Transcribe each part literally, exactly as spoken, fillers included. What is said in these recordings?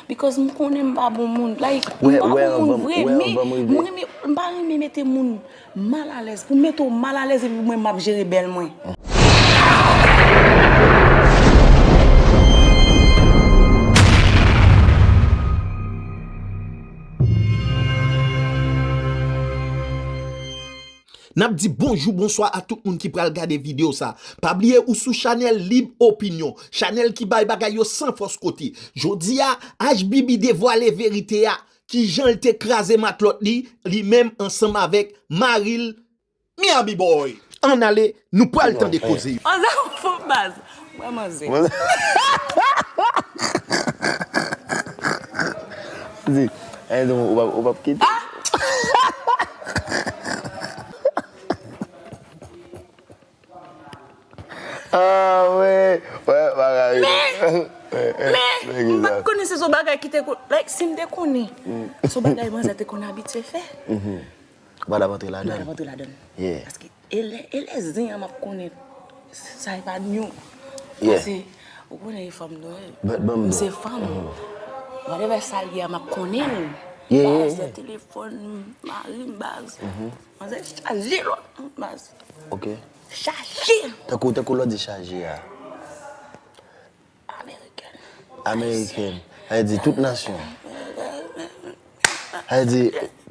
Because m konnen m pa bon moun. Like, m pa bon moun vre, men m renmen, m pa renmen mete moun malalèz. Pou m mete w malalèz epi mwen m ap jere bèl mwen. N ap di bonjou, bonswa a tout moun ki pral gade videyo sa. Pa bliye ou sou chanèl Lib Opinyon, chanèl ki bay bagay yo san fòs kote. Jodi a, H B B devwale verite a, kijan l te kraze matlòt li, li menm ansanm avèk mari l, Miami Boy. Ann ale, nou pral tande koze yo. Ann ale, ou fò baz. Mwen manzè. Di, eh, non, ou p ap, ou p ap kite. Ah, wi. Wè, bagay. Men, men, m pa t konnen se son bagay ki te kon, like, si m te konnen, son bagay manzè te konn abitye fè. Ou pa t ap antre ladan l. M pa t ap antre ladan l. Yeah. Paske e lè, e lè zen an m ap konnen sa e pa nou. Yeah. Paske ou konnen e fanm nou ye. But, but, m se fanm. Whatever sa l ye a, m ap konnen l. Yeah, yeah, yeah. Baz, telefòn, mari m, baz. Manzè chaje lòt moun, baz. Ok. Chaje. Tankou, tankou lè w di chaje a. American. American. Sa vle di tout nasyon. Sa vle di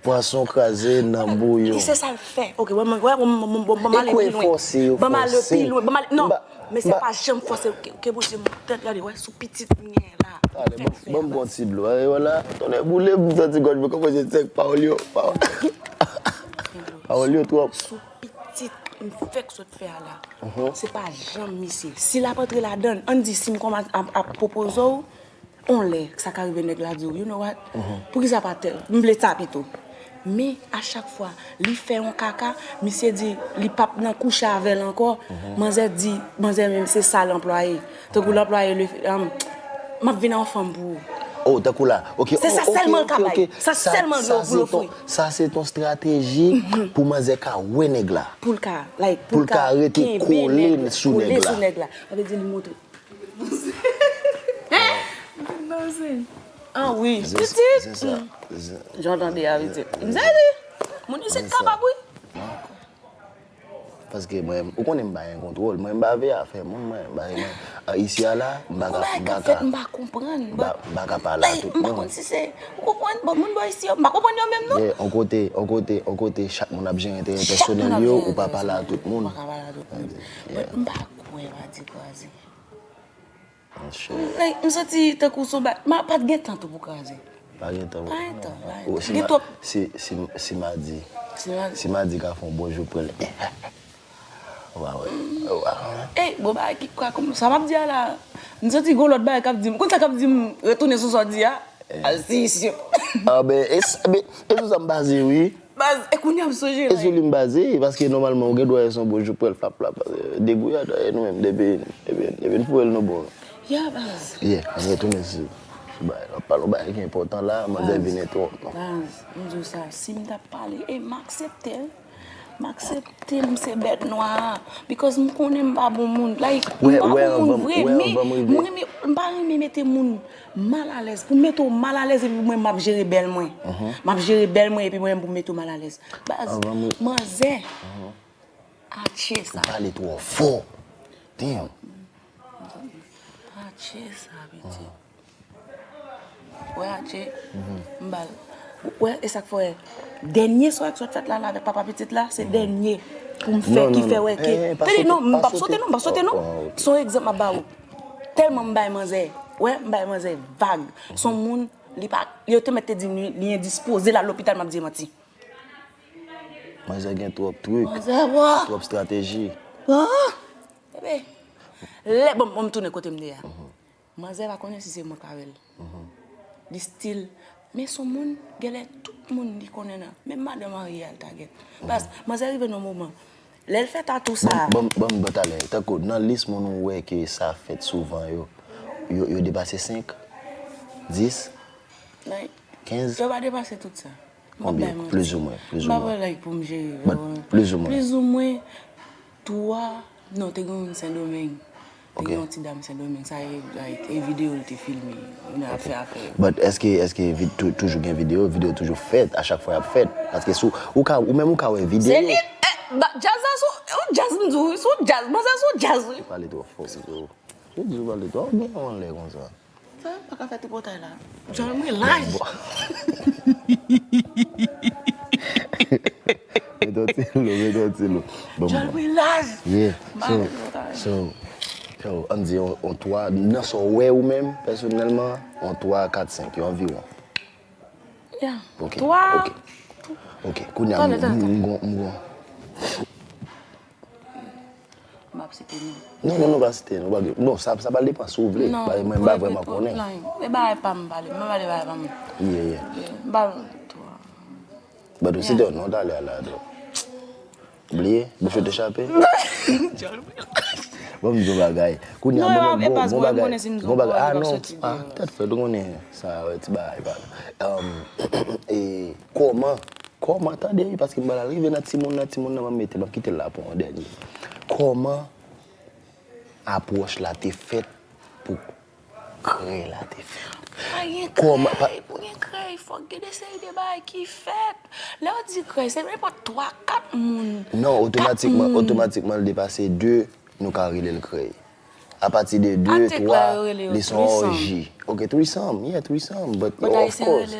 pwason kraze nan bouyon. Li se sa l fè. Ok, wè, mwen, wè, mwen, mwen, mwen, mwen, mwen ale pi lwen. Ban m ale pi lwen. Ban m ale, non, mesye pa janm fòse. Ke, ke Bondye monte tèt la, li wè sou pitit m gen la. Ale, ban m, ban m pran ti dlo. Wala, tonnè boule m, m santi gòj mwen kòmanse sèk pawòl yo. Pawòl yo twòp. Sou pitit m fèk sot fè a la. Se pa janm misye. Si l ap antre ladan l, ann di si m kòmanse ap, ap pwopoze w, on lè, sa ka rive nèg la di w, you know what? Poukisa pa tèl? M vle sa pito. Men, a chak fwa, li fè yon kaka, misye di li p ap nan kouche avè l ankò, manzè di, manzè menm se sa l anplwaye. Tankou l anplwaye le, um, m ap vin an fanm pou ou. Oh, tankou la. Ok. Se sa sèlman l ka bay. Sa sèlman l ofri. Sa se ton estrateji pou manzè ka wè nèg la. Pou l ka, like, pou l ka rete kole sou nèg la. Sa vle di li montre. Ah wi, pitit. Jan w tande a, pitit. M sezi. Moun isit kapab, wi. Paske mwen, ou konnen m pa gen kontwòl. Mwen, m pa veye afè moun, mwen, m pa, mwen, a, isi a la, m pa ka, m pa ka, m pa konprann, m pa, m pa ka pale a tout moun. M pa konn si se, ou konprann, bon, moun bò isi yo, m pa konprann yo menm, non. Yeah, on kote, on kote, on kote, chak moun ap jere enterè pèsonèl yo, ou pa pale a tout moun. Ou pa ka pale a tout moun. But m pa kwè, pa di kwaze. Like, m santi tankou se yon ba-, m pa t gen tan tou pou kraze. Pa gen tan pou. Pa gen tan, pa gen tan. Gen twòp. Si, si, si madi. Si madi. Si madi ka fè yon bon jou pran l. Ou pa wè. Ou pa wè. Ey, bon bagay ki ka kòm sa m ap di a la. M santi gon lòt bagay k ap di m. Ou konn sa k ap di m retounen sou sa w di a? Al si isi. Ah, ben, e s-, ben, e sou sa m baze, wi. Baz, e kounye a m sonje la. E sou li m baze, paske nòmalman ou gen dwa wè se yon bon jou pou l flap flap. Degouyad, e nou menm, depi, depi, depi n foure l nou bon. Ya, baz. Yeah, ann retounen sou, sou bagay la. Pale yon bagay ki enpòtan la, manzè vin entwòp nou. Baz, m di w sa, si m t ap pale, e m aksepte l. M aksepte l, m se bèt nwa a. Because m konnen m pa bon moun. Like, m pa bon moun vre, men m renmen, m pa renmen mete moun malalèz. Pou m mete w malalèz epi mwen m ap jere bèl mwen. M ap jere bèl mwen epi mwen menm pou m mete w malalèz. Baz, manzè. Atche sa. Ou pale twò fò. Damn. Atche sa, pitit. Wè, atche. M ba l. Wè, e sa k fè w wè. Dènye swa k sot fèt la, la avèk papa pitit la, se dènye pou m fè ki fè wè ke. Tande, non, m p ap sote, non, m p ap sote, non. Se yon egzanp m ap ba ou. Tèlman m bay manzè, wè, m bay manzè vag. Se yon moun, li pa, yo te mèt te di m li, li endispoze, l al lopital, m ap di manti. Manzè gen twòp trik, twòp estrateji. Ebe, lè, bon, bon, m tounen kote m te a. Manzè pa konnen si se mwen k avè l. Li still, men se yon moun, genlè tout moun li konnen nan, menm madan marye a l ta gen. Baz, manzè rive nan yon moman, lè l fè tatou sa. Ban m, ban m, ban m talè, tankou nan lis moun ou wè ke sa fèt souvan yo, yo, yo depase senk, dis, kenz? Yo pa depase tout sa. M ap bay manti. Konbyen? Plizoumwen, plizoumwen. M pa pran like pou m jere, but plizoumwen. Plizoumwen twa, non, te gen youn Sendomeng. Ok. Li gen yon ti dam Sendomeng, sa e, like, e videyo l te filme. Moun ap fè afè yo. But èske, èske vid-, tou-, toujou gen videyo? Videyo toujou fèt, a chak fwa y ap fèt. Paske sou, ou ka, ou menm ou ka wè videyo. Se li, eh, ba, djaz la sou, yon djaz m di w, sou djaz, manzè sou djaz, wi. Ou pale twò fò, bro. Ou di ou pale twò, ou gen yon lè konsa. Sa pa ka fè tripotay la. Djòl mwen laj. Mete yon ti lo, mete yon ti lo. Bon, djòl mwen laj. Yeah. So, so, so, ann di yon, yon twa, nan sa w wè ou menm, pèsonèlman, yon twa, kat, senk, yo anviwon. Yeah. Ok, twa. Ok. Ok, kounye a, m, m, m gon, m gon. M ap site non. Non, non, non, pa site non, pa gen. Non, sa, sa pral depann si w vle. Non, mwen, m pa vrèman konnen. E bagay pa m pale, m pa pale bagay pa m. Yeah, yeah. Yeah, m pa twa. But ou site non talè a la, do. Bliye, bouch ou te chape. Bon, m di w bagay. Kounye a, bon, bon, bon bagay. Bon bagay. Ah, non. Ah, tèt frèt, ou konnen sa, wè, ti bagay, pa. Um, e, kòman Kòman, tande, wi, paske m pral rive nan timoun nan, timoun nan, m ap mete, m ap kite l la pou yon dènye. Kòman apwòch la te fèt pou krèy la te fèt? Pa gen krèy, pou gen krèy, fòk gen de seri de bagay ki fèt. Lè yo di krèy, se nenpòt twa, kat moun. Non, otomatikman, otomatikman, l depase de, nou ka rele l krèy. Apati de de, twa, li se yon òji. Ok, threesome, yeah, threesome, but of course.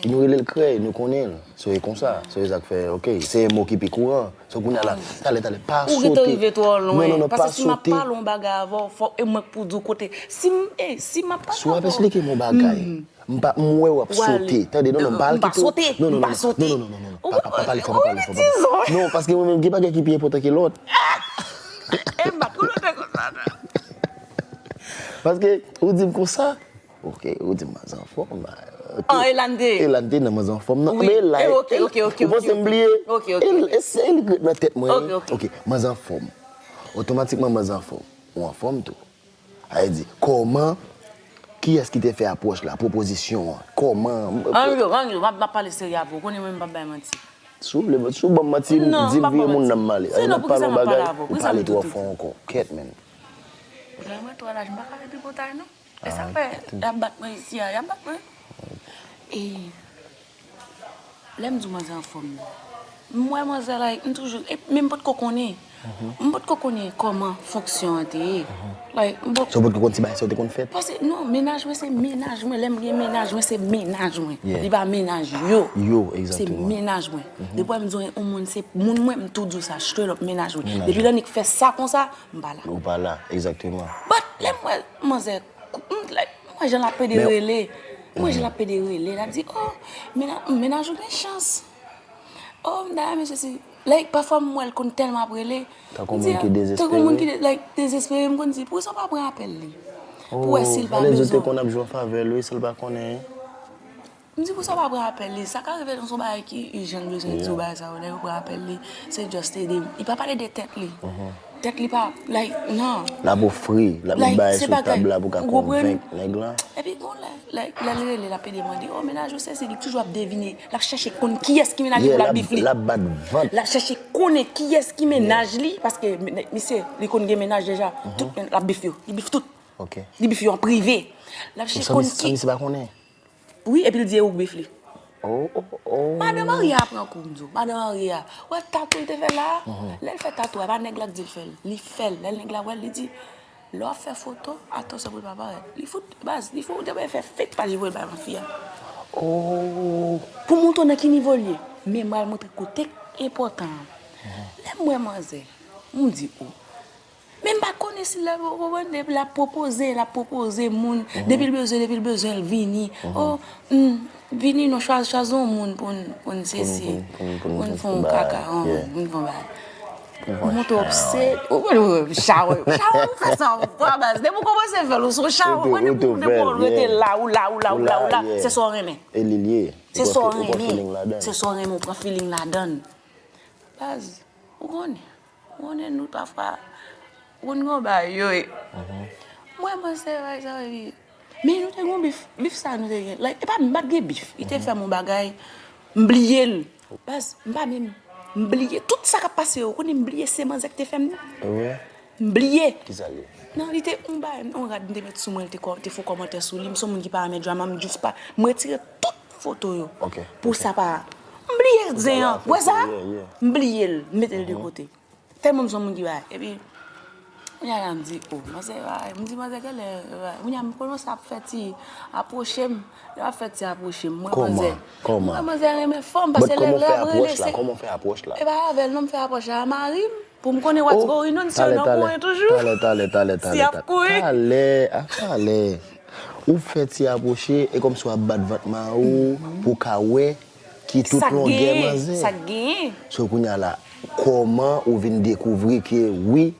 Nou rele l krèy, nou konnen l. So, e konsa. So, e sa k fè, ok, se yon mo ki pi kouran. So, kounye a la, talè, talè, pa sote. Ou gentan rive twò lwen. Non, non, non, pa sote. Paske si m ap pale yon bagay avè w, fò e mwen k pou di w kote. Si m, eh, si m ap pale avè w. Si w ap esplike m yon bagay, m pa, m wè w ap sote. Tande, non, non, m pa al kite w. Non, non, non, non, non, non, non, non, non, pa, pa, pa pale fò, pa pale fò, pa pale. Non, paske mwen menm, gen bagay ki pi enpòtan ke lòt. E m pa t konn w te konsa, non. Paske, ou di m konsa, ok, ou di m manzè anfòm, ok. An, e la n te ye. E la n te nan manzè anfòm, non. Wi, men la, e, ok, ok, ok, ou panse m bliye? Ok, ok, e, ok. E se li k ret nan tèt mwen, wi. Ok, ok. Ok, manzè anfòm. Otomatikman, manzè anfòm. Ou anfòm tou. Sa vle di, kòman, kiyès ki te fè apwòch la, pwopozisyon an, kòman? Ann yo, ann yo, m ap, m ap pale serye avè w, ou konnen mwen m p ap bay manti. Si w vle, si w ban m manti, m di m vire moun nan m ale. Ay, n ap pale yon bagay, ou pale twò fò ankò. Kèt, menn. Djòl mwen twò laj, m pa ka fè tripotay, non. E sa k fè, y ap bat mwen isi a, y ap bat mwen. E, lè m di w manzè anfòm nan, m wè manzè, like, m toujou, e, men m potko konnen. M potko konnen kòman fonksyon an te ye. Like, m pot- So, ou potko konn ti bagay sa yo te konn fèt? Paske, non, mennaj mwen se mennaj mwen. Lè m gen mennaj mwen, se mennaj mwen. Yeah. Li pa mennaj yo. Yo, egzakteman. Se mennaj mwen. Depi w wè m di w yon moun se moun mwen, m tou di w sa, straight up mennaj mwen. Depi lè nèg fè sa konsa, m pa la. Ou pa la, egzakteman. But, lè m wè manzè, m, like, m wè jan l ap pede rele. M wè jan l ap pede rele. L ap di, oh, mena-, mennaj ou gen chans. Oh, m ta renmen sesi. Like, pafwa m wè l konn tèlman ap rele. Tankou moun ki dezespere. Tankou moun ki de-, like, dezespere, m konn di, poukisa w pa pran apèl li? Pou wè si l pa bezwen. Sa vle di w te konn ap jwe yon favè l, wi, san l pa konnen. M di, poukisa w pa pran apèl li? Sa ka rive nan son bagay ki ijan l bezwen di w bagay sa yo, lè yo pran apèl li, se just ede. Li pa pale de tèt li. Tèt li pa, like, non. L ap ofri, l ap met bagay sou tab la pou ka konvenk nèg lan. Epi gon lè, like, lè l rele, l ap pede mande, oh, mennaj ou sesi, li toujou ap devine. L ap chèche konn kiyès ki mennaj li pou l al bif li. L ap bat vant. L ap chèche konnen kiyès ki mennaj li, paske men-, misye, li konn gen mennaj deja. Tout men-, l ap bif yo. Li bif tout. Li bif yo an prive. L ap chèche konn ki. San misye pa konnen. Wi, epi l di e ou k bif li. Oh, oh, oh. Madan marye a pran kou, m di w. Madan marye a. Ou wè tatou l te fè la a? Lè l fè tatou a, e pa nèg la k di l fè l. Li fè l. Lè nèg la wè l, li di, lè w ap fè foto, atansyon pou l pa parèt. Li fout, baz, li fout, ou te fè fake paj li voye bay manfi a. Oh. Pou montre w nan ki nivo l ye. Men m pral montre kote k enpòtan an. Lè m wè manzè, m di, oh. Men m pa konnen si l ap, ou konprann, depi l ap pwopoze, l ap pwopoze moun, depi l bezwen, depi l bezwen, l vini. Oh, hmm, vini non, chwazi, chwazi yon moun pou n, pou n sesi, pou n fè yon kaka, pou n fè yon bagay. Ou monte obsede, ou konn, chawe, chawe, ou fè sa, ou pran baz. Depi w kòmanse fè l, ou se yon chawe, ou depi w rete la, ou la, ou la, ou la, ou la, se sa w renmen. E li l ye. Se sa w renmen, se sa w renmen, ou pran feeling ladan l. Baz, ou konnen. Ou konnen nou pafwa, ou konn gen yon bagay yo ye. Mwen panse bagay sa yo, epi, men nou te gen yon bif, bif sa nou te gen. Like, e pa, m pa t gen bif. Li te fè m yon bagay, m bliye l. Baz, m pa menm, m bliye. Tout sa k ap pase yo, ou konnen m bliye se manzè k te fè m li. M bliye. Kisa l ye? Non, li te yon bagay, yon rad m te met sou mwen, li te, kò- te fè yon kòmantè sou li. M se yon moun ki pa renmen drama, m jis pa. M retire tout foto yo. Ok, Pou sa pa. M bliye zen an. Wè sa? M bliye l. M mete l de kote. Tèlman m se yon moun ki bagay. Epi, kounye a la, m di, oh, manzè, bagay. M di, manzè, genlè, bagay. Kounye a, m kòmanse ap fè ti apwoche m. Lè m ap fè ti apwoche m, m wè manzè. M wè manzè renmen fanm, paske lè l ap rele, se. Kòman w fè apwòch la? E pa avè l non, m fè apwòch la a mari m. Pou m konnen what's going on, si yo nan kouren toujou. Talè, talè, talè, talè, talè. Si y ap kouri. Talè, a talè. Ou fè ti apwoche, e kòmsi w ap bat vant mari w pou w ka wè ki tout longè manzè. Sa k genyen. So kounye a la, kòman ou vin dekouvri ke wi,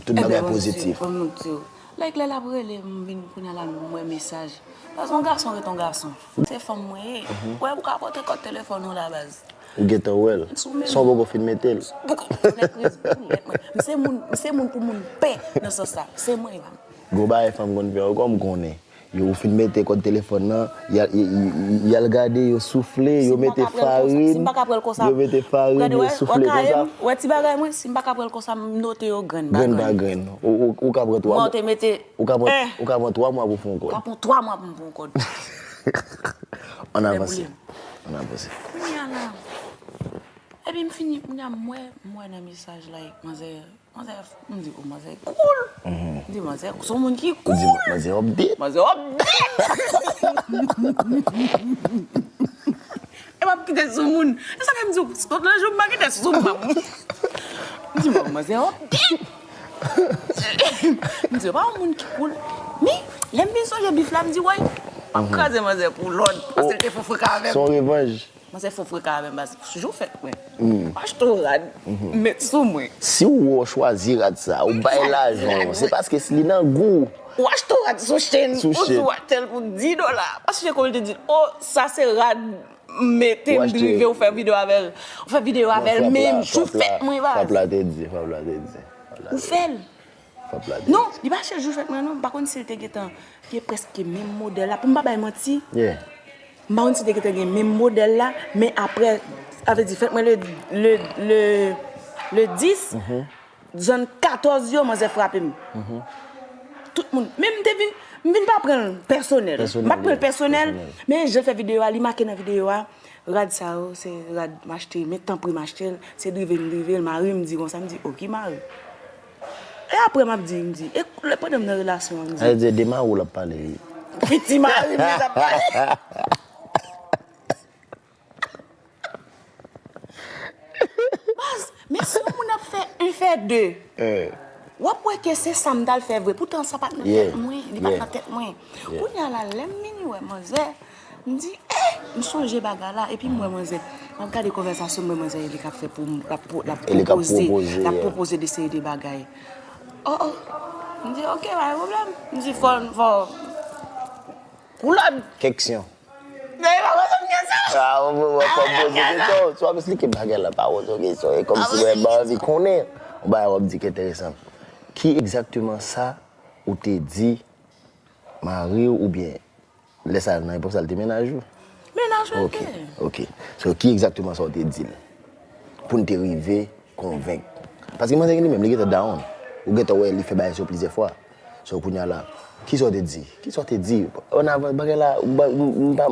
tout bagay pozitif? Like lè l ap rele m vin kounye a la m wè mesaj. Paske yon gason ret yon gason. Se fanm mwen ye. Wè ou ka pote kòd telefòn ou la baz. Ou gentan wè l. San w poko fin mete l. Poko fè kriz pou lèt mwen. M se moun, m se moun pou moun pè nan sans sa. Se mwen e pa m. Gwo bagay fanm konn fè yo kòm konnen. Yo ou fin mete kòd telefòn nan, y al gade, yo soufle, yo mete farin, yo mete farin, yo soufle konsa. Wè ti bagay mwen, si m pa ka pran l konsa, m note yo grenn pa grenn. Grenn pa grenn. Ou ka pran twa mwa. Ou ka pran twa mwa pou fè yon kòd. Ou ka pran twa mwa pou m fè yon kòd. An avanse. An avanse. Kounye a la. Epi m fini, kounye a m wè, m wè nan mesaj like, manzè, manzè, m di, oh, manzè cool. M di, manzè, se yon moun ki cool. Manzè update. Manzè update. E m ap kite sou moun. E sa fè m di, tout lè jou m pa kite sou moun. M di, bon, manzè update. M di, pa yon moun ki cool. Men, lè m vin sonje bif la, m di, woy, m ap kraze manzè pou lòd. Paske l te fè freka avè m. Se yon revanj. Manzè fè freka avè m, baz. Jou fèt mwen. M achte yon rad, m met sou mwen. Si w chwazi rad sa, ou bay lajan w, se paske li nan gou w. Ou achte yon rad sou Shein, ou sou Watèl pou dis dola. Paske kòm li te di, oh, sa se rad m mete, m drive, ou fè videyo avè l. Ou fè videyo avè l, men jou fèt mwen, baz. Frap la te di, frap la te di. Ou fè l. Non, li pa chèche jou fèt mwen non. M pa konn si l te gentan gen prèske menm modèl la. Pou m pa bay manti, m pa konn si l te gentan gen menm modèl la, men apre, sa vle di fèt mwen le, le, le, le dis, zòn katòz yo, manzè frape m. Tout moun. Men m te vin, m vin pa pran l pèsonèl. M pa t pran l pèsonèl, men jan l fè videyo a, li make nan videyo a. Rad sa yo, se rad m achte, men tanpri m achte l, se drive m drive l, mari m di konsa, m di, ok, mari. E apre m ap di, m di, e lè pandan m nan relasyon an, m di. Sa vle di, de mari w l ap pale, wi. Piti mari m, li t ap pale. Baz, men si yon moun ap fè un fè de, w ap wè ke se sa m t al fè vre. Poutan sa pa t nan tèt mwen, li pa t nan tèt mwen. Kounye a la, lè m vini wè manzè, m di, eh, m sonje bagay la, epi m wè manzè. M ap gade konvèsasyon m wè manzè e li k ap fè pou m, l ap pwopoze, l ap pwopoze de seri de bagay. Oh, oh. M di, ok, pa gen pwoblèm. M di, fò, fò. Kou lòd. Keksyon. Nan e pa konsa m gen sa. Ah, ou wè, w ap poze kesyon. Si w ap esplike bagay la, pa poze w kesyon. E kòmsi w pa anvi konnen. Yon bagay w ap di ki enteresan. Ki egzakteman sa ou te di mari w oubyen lè sa nan epòk sa l te mennaj ou? Mennaj mwen te. Ok. So ki egzakteman sa w te di l? Pou n te rive konvenk. Paske manzè li menm, li gentan down. Ou gentan wè li fè bagay sa yo plizyè fwa. So kounye a la, kisa w te di? Kisa w te di? An avan, bagay la, m pa.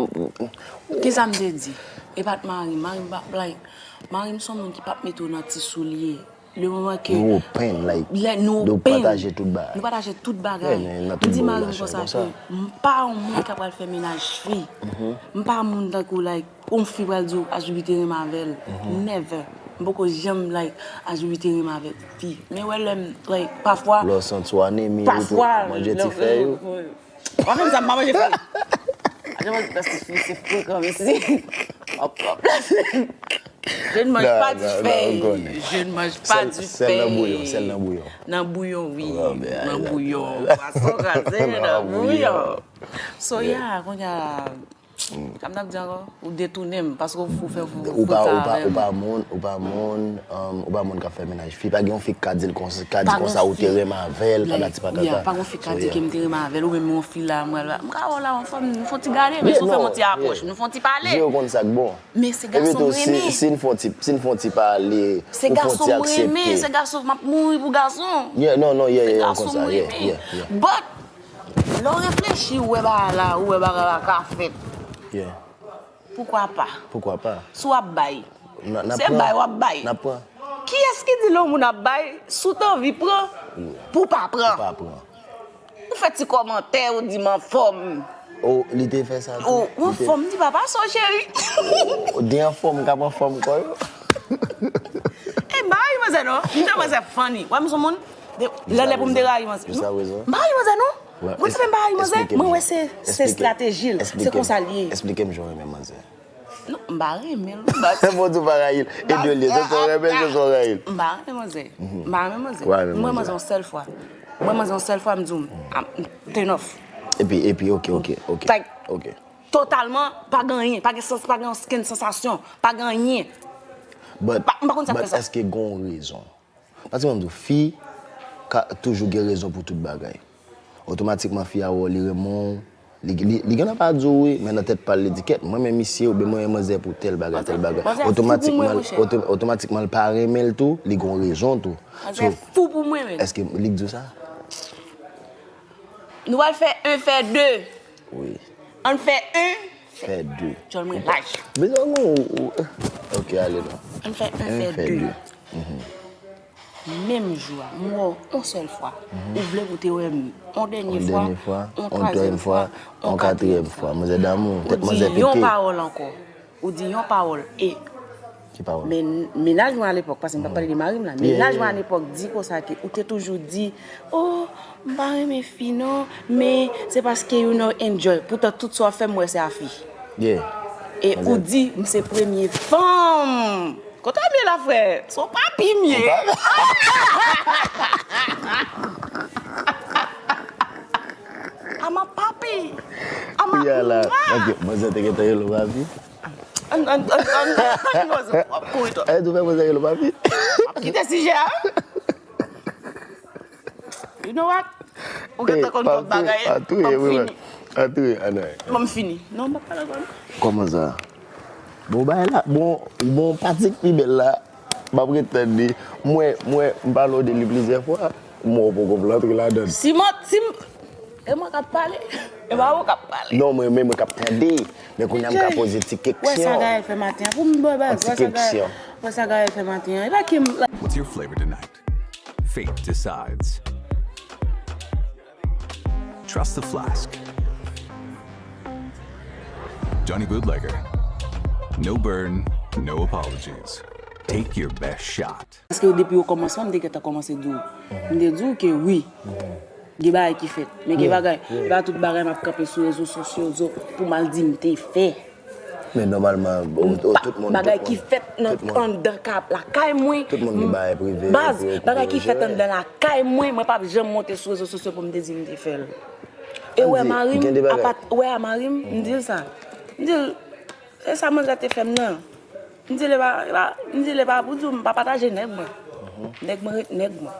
Kisa m te di? E pa t mari m. Mari m pa, like, mari m se yon moun ki p ap mete w nan ti soulye. Le moman ke. Nou open, like, nou pataje tout bagay. Nou pataje tout bagay. M di mari m konsa ke m pa yon moun k ap pral fè mennaj fi. M pa moun tankou, like, yon fi pral di w Ashby te renmen avè l. Never. M poko janm, like, Ashby te renmen avèk fi. Men wè lè m, like, pafwa. Lè w santi w anemi, ou tou manje ti fèy ou. Mwen menm sa, m pa manje fèy. Mwen pa manje fèy, se frekan, mesye. Hop, hop. Je ne mange pas du fèy. Je ne mange pas du fèy. Sèl nan bouyon, sèl nan bouyon. Nan bouyon, wi. Nan bouyon. Pwason kraze nan bouyon. So, yeah, kounye a la, Sa m t ap di ankò, ou detounen m, paske ou, ou fè, ou, ou fè sa avè m. Ou pa moun, ou pa moun, um, ou pa moun k ap fè mennaj fi. Pa gen yon fi k ka di l konsa, ka di konsa ou te renmen avè l, patati patata. Pa gen yon fi k ka di ke m te renmen avè l, ou menm yon fi la, mwen la. M ka wè w la, yon fwa, nou fè yon ti gade, men si w fè m yon ti apwòch, nou fè yon ti pale. Di yo konn sa k bon. Men se gason m renmen. Epi tou, si, si n fè yon ti, si n fè yon ti pale, ou fè yon ti aksepte. Se gason m renmen, se gason, m ap mouri pou gason. Yeah, non, non, yeah, yeah, konsa, yeah, yeah, yeah. But, lè w reflechi, ou wè bagay la, ou wè bagay la ka fèt. Yeah. Poukwa pa? Poukwa pa? Si w ap bay, se bay w ap bay. N ap pran. Kiyès ki di lè yon moun ap bay, si w t anvi pran, pou w pa pran? Pou w pa pran. Ou fè ti kòmantè, ou di m anfòm. Oh, li te fè sa tou? Ou anfòm, di papa sa w cheri. Ou di anfòm, k ap anfòm kò yo. E m pa rayi manzè non. M te manzè funny. Wè m son moun, lè lè pou m te rayi manzè. M pa rayi manzè non. Ou konn sa fè m pa rayi manzè? Mwen wè se, se estrateji l, se konsa l ye. Esplike m jan w renmen manzè. Non, m pa renmen l. Bon, tou pa rayi l. E de l ye, se sa w renmen, se sa w rayi l. M pa renmen manzè. M pa renmen manzè. M wè manzè yon sèl fwa. M wè manzè yon sèl fwa, m di w, m turn off. Epi, epi, ok, ok, ok. Like, totalman, pa gen anyen, pa gen sans, pa gen okenn sansasyon, pa gen anyen. But, but èske gen yon rezon? Paske mwen di w, fi ka toujou gen rezon pou tout bagay. Otomatikman, fi a wè w, li renmen w, li, li, li gentan pa di w wi, men nan tèt pa l, li di, kèt, mwen renmen misye, oubyen mwen renmen manzè pou tèl bagay, tèl bagay. Otomatikman, oto-, otomatikman, l pa renmen l tou, li gen yon rezon tou. Manzè fou pou mwen, men. Èske li k di w sa? Nou pral fè en fè de. Wi. Ann fè en fè de. Djòl mwen laj. Bezwen ou, ou, ok, ale non. Ann fè en fè de. Menm jou a, m wè w yon sèl fwa. Ou vle pou te wè m yon dènye fwa, yon twazyèm fwa, yon katriyèm fwa. Manzè damou, tèt manzè pete. Ou di yon pawòl ankò. Ou di yon pawòl. E ki pawòl? Men, mennaj mwen alepòk, paske m p ap pale de mari m la. Mennaj mwen alepòk di konsa ke ou te toujou di, oh, m pa renmen fi non, men se paske you know enjoy. Poutan tout sa w ap fè m wè se a fi. E ou di m se premye fanm. Kote w ye la, frè? Se yon papi m ye. Ama papi. Ama. Kounye a la, ok, manzè te gentan rele w papi. Ann, ann, ann, ann, ann, ann, w ap kouri twòp. Ey, tou fè manzè rele w papi. W ap kite sijè a. You know what? Ou gentan konn twòp bagay. Ey, pa touye, pa touye, wi, man. Pa touye, ann. Bon, m fini. Non, m p ap pale ankò non. Kòman sa? Bon, bagay la, bon, bon, pati ki pi bèl la, m ap ret tande. Mwen, mwen, m pale w de li plizyè fwa, mwen poko vle antre ladan l. Si m, si m, e mwen k ap pale? E pa ou k ap pale? Non, mwen, men mwen k ap tande. Men kounye a m ka poze ti keksyon. Wè sa Gaël fè maten an. Pou m bò baz, wè sa Gaël, wè sa Gaël fè maten an. E pa ke m. What's your flavor tonight? Fate decides. Trust the flask. Johnny Bootlegger. No burn, no apologies. Take your best shot. Paske depi okòmansman, m te gentan kòmanse di w. M te di w ke wi, gen bagay ki fèt. Men gen bagay, pa tout bagay m ap kanpe sou rezo sosyo zo pou m al di m te fè. Men nòmalman, tout moun, bagay ki fèt nan, anndan ka, lakay mwen. Tout moun gen bagay prive yo pou yo pwoteje. Baz, bagay ki fèt anndan lakay mwen, mwen p ap janm monte sou rezo sosyo pou m te di m te fè l. E wè mari m, apa, wè a mari m, m di l sa. M di l, e sa manzè te fè m nan. M di l e pa, e pa, m di l e pa pou di w m pa pataje nèg mwen. Nèg mwen ret nèg mwen.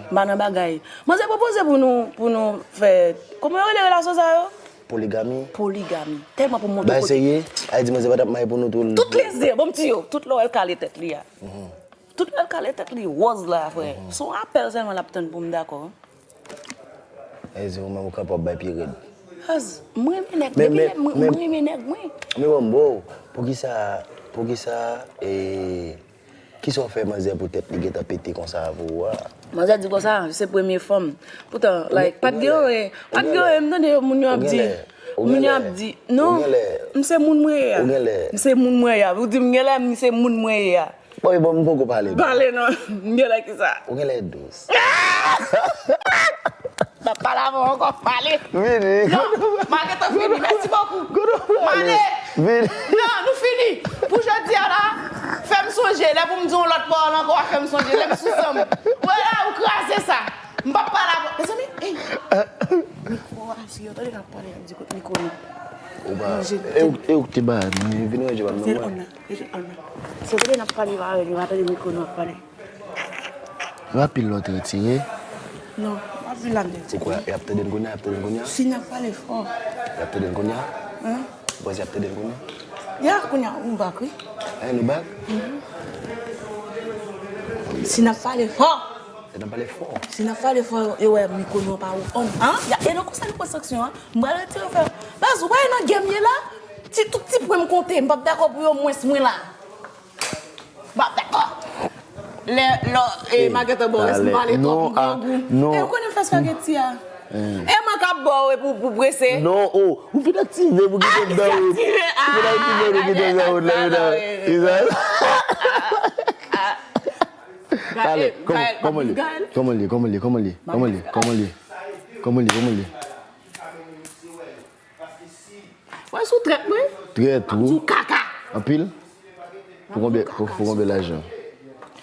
M pa nan bagay. Manzè pwopoze pou nou, pou nou fè, kòman yo rele relasyon sa yo? Poligami. Poligami. Tèlman pou m montre kote. Bay serye? Ay di manzè pa t ap mayi pou nou tou. Tout leze, bon m di yo, tout lè w wè l kale tèt li a. Tout lè l kale tèt li wòz la, frè. Se yon apèl sèlman l ap tann pou m dakò. Ay di ou menm ou kanpe w ap bay pye rèd. Baz, mwen renmen nèg, depi lè mwen, mwen renmen nèg mwen. Men bon, bro, poukisa, poukisa, e, Kisa w fè manzè pou tèt li gentan pete konsa pou ou a? Manzè di konsa, se premye fanm. Poutan, like, pa t gen anyen, pa t gen anyen, m tande yo, moun yo ap di, moun yo ap di, non, m se moun mwen ye a. M se moun mwen ye a. Ou di m genlè, m se moun mwen ye a. Bon, bon, m poko pale non. Pale non, m genlè kisa? Ou genlè dous. M ap pale avè w ankò, m ale. Vini. Non, m a gentan fini. Mèsi bokou. M ale. Vini. Non, nou fini. Pou jodi a la, fè m sonje, lè pou m di yon lòt pawòl ankò, w a fè m sonje, lè m sou san m. Wè la, ou kraze sa. M p ap pale avè w. Mezanmi, ey. Mikwo a. Si yo tande n ap pale, y ap di kot mikwo nou. Ou pa, e ou, e ou ki te ba nou, vin ranje pa m nan mwen. Se on nan, se on nan. Si yo tande n ap pale, yo pa tande mikwo nou ap pale. Rapil lòt retire. Non, rapil la m retire. Ou kwè y ap tande n kounye a, y ap tande n kounye a? Si n ap pale fò. Y ap tande n kounye a? Hein? Ou panse y ap tande n kounye a? Ya, kounye a, ou bak, wi. Hein, nou bak? Si n ap pale fò. Si n ap pale fò. Si n ap pale fò, yo wè mikwo nou an pa on. Hein? Ya, e nan konsa nou pran sanksyon, hein? M pral retire fè. Baz, ou pa wè nan gè m ye la? Ti, tout ti pwen m konte, m p ap dakò pou yo mwens mwen la. M p ap dakò. Lè, lò, e, ma gentan bò, rès m pale twòp, m grangou. E, ou konnen m fè spageti a. E mwen k ap bò, e pou, pou prese. Non, oh, ou fin aktive pou kite dan ou. Ou fin aktive pou kite dan ou la, medam. Izal. Ale, kòman, kòman li? Kòman li? Kòman li? Kòman li? Kòman li? Kòman li? Kòman li? Kòman li? Wè sou trèt mwen. Trèt ou. Sou kaka. Anpil? Pou konbyen, pou, pou konbyen lajan?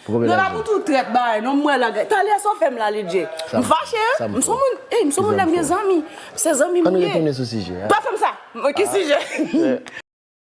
Pou konbyen lajan? Non, la pou tou trèt bagay, non, mwen la. Talè sa w fè m la, Lidje. M fache, wi. M son moun, ey, m son moun lè m gen zanmi. Se zanmi m ye. Ann retounen sou sijè a. Pa fè m sa. Ki sijè?